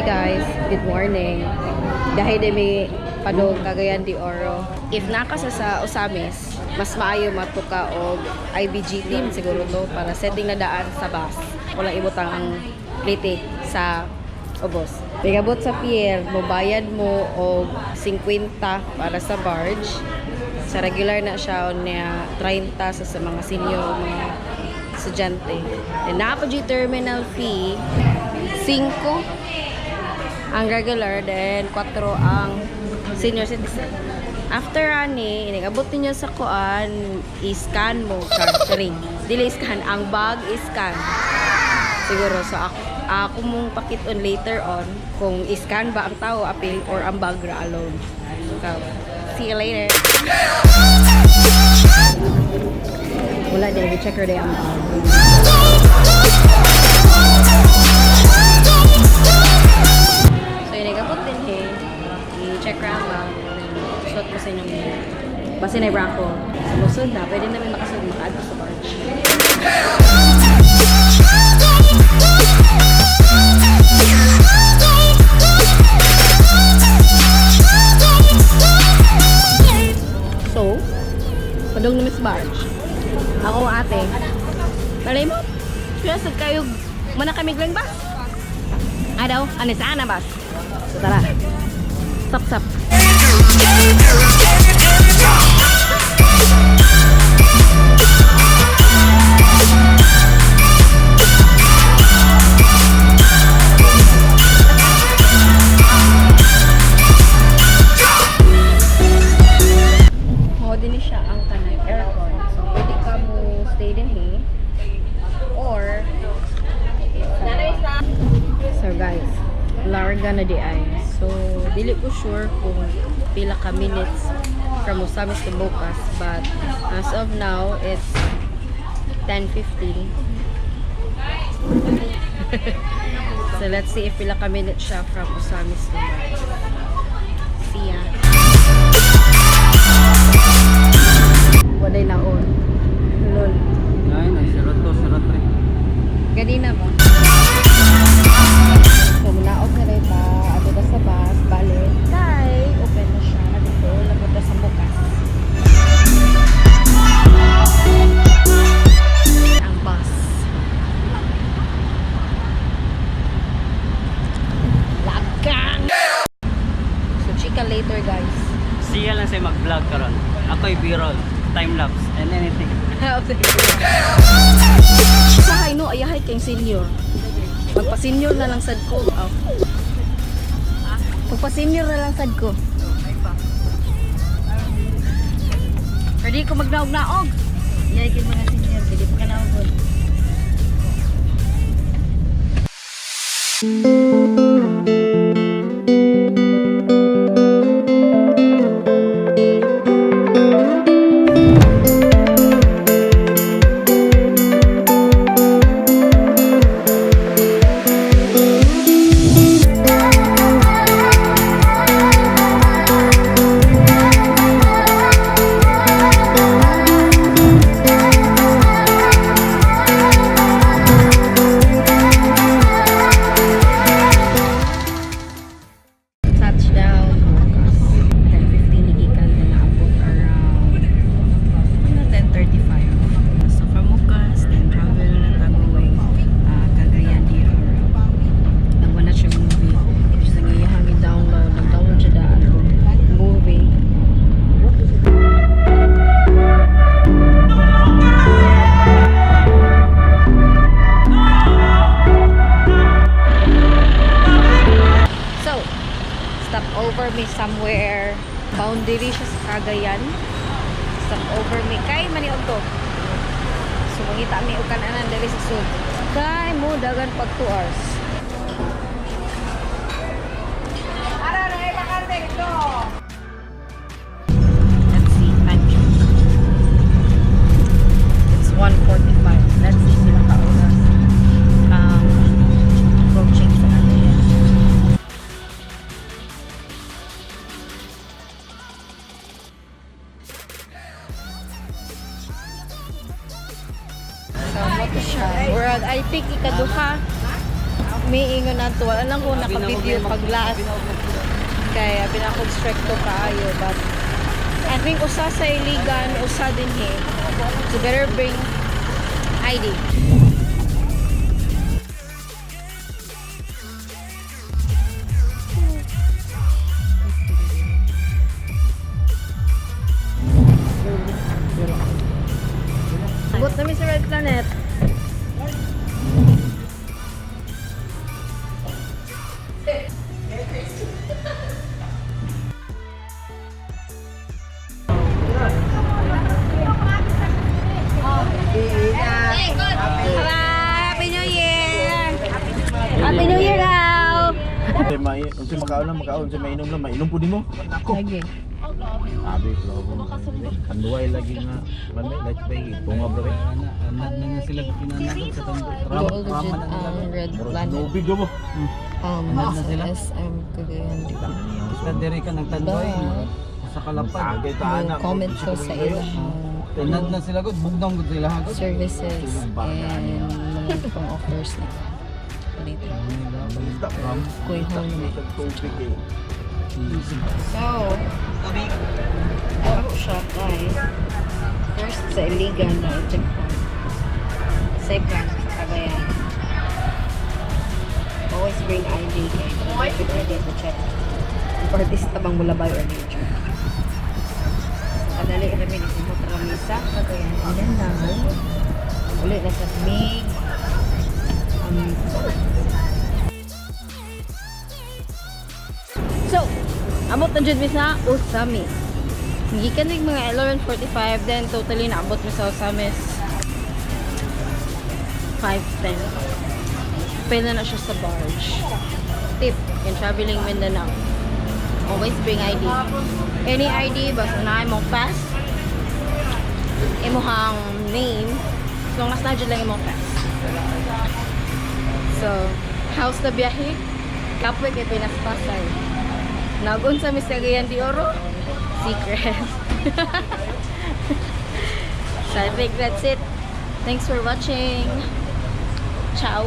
Hi guys, good morning. Dahil di may padong Cagayan de Oro. If naka sa Ozamiz, mas maayo matuka og IBG team siguro to para setting na daan sa bus. Walang ibutang ang plate sa ubos. Pigabot sa pier, mobayad mo og 50 para sa barge. Sa regular na siya niya 30 sa mga senior o mga estudyante. Then naa pa jud terminal fee 5 ang regular, then 4 ang senior citizen. After ani, inigabot ninyo sa kuan, i-scan mo, sorry, dili scan, ang bag i-scan. Siguro, so ako mong pakit-on later on kung i-scan ba ang tao apil or ang bag ra alone. So, see you later. Wala din, i-checker day ang bag. So, yun, nagabot din eh. I-check ra ang bag. Suot ko sa inyong basta na bra ko. So, musod na. Pwede namin makasud maka-adto sa barge. So, padong na Miss Barge. Ako ang ate. Malay mo, kaya sad kayo, muna kami glang bus. Ah daw, ano saan na bus? So tara. Stop, stop. Mao din siya ang kanang aircon. So pwede ka mo stay din here or So guys, larga na di ay. So dili ko sure kung pila ka minutes from Ozamiz to Bucas, but as of now it's 10:15. So let's see if pila ka minutes siya from Ozamiz to Bucas. See ya. Walay naon. Lol. Ay, nag 02, 03. Ganina ba? So, munaog na rin ta. Ano na sa bus. Balik. Kay, open na siya. Dito, lapunta sa Bucas. Ang bus. Lagang! So, chika later, guys. Siya lang sa'yo mag-vlog karon. Ako'y B-roll, time-lapse, and anything. Sahay no, ayahay kayong senior. Magpa-senior na lang sad ko. Oh. Magpa-senior na lang sad ko. Pwede ko magnaog-naog. Yay kay mga senior, pwede pa ka naogon. Touchdown Bucas. 10:15 ni gikan na naabot around ano, 10:35. So from Bucas, then travel na ta going Cagayan de Oro. Nagwala siya movie. Which is ang iyahang i-download. Nag-download siya daan og movie. So, stop over me somewhere boundary siya sa Cagayan. Stop over me kay maniog to. So mangita mi og kananan diri sa sud. Kay mo dagan pag 2 hours. Let's see, time check. It's 1:45. Let's see sila ka oras. Approaching sa Cagayan. So, mo to siya. Murag, I think ikaduha. Wala lang ko naka-video pag last. Kaya pinakog stricto kaayo, but I think usa sa Iligan, usa din he. So better bring ID. Abot na mi sa Red Planet. Happy New Year! Happy New Year, Al! Unsay may unsay makaon lang makaon, unsay mainom lang mainom pud nimo. Nako. Lagi. Abi flow. Kanduay lagi nga man may light pay tunga bro. Anad na nga sila pinanagot sa Tondo. Go legit ang Red Planet. Nubig mo. Sa SM Cagayan de Oro. Kita diri ka ng Tanduay. Sa kalapad. Tagay ta ana. Comment ko sa ilang Anad na sila gud, bugnaw gud sila gud. services and mga pang offers na dito. Kuy home. Tubig eh. So, Oro siya, guys. First sa Iligan na checkpoint. Second sa Cagayan. Always bring ID kay with ID to check. If artista bang mulabay or nature. So, kadali kami ni Kumot Ramisa, Cagayan. And then now, ulit na sa Mig. So, amot na jud mi sa Ozamis. Gikan mig mga 11:45, then totally naabot mi sa Ozamis 5:10. Pwede na siya sa barge. Tip in traveling Mindanao: always bring ID. Any ID, basta na imong pass, imuhang name, as long as na lang imong pass. So, how's the biyahe? Kapoy kay Pinaspasay. Nagun sa Miss Cagayan de Oro? Secret. So I think that's it. Thanks for watching. Ciao.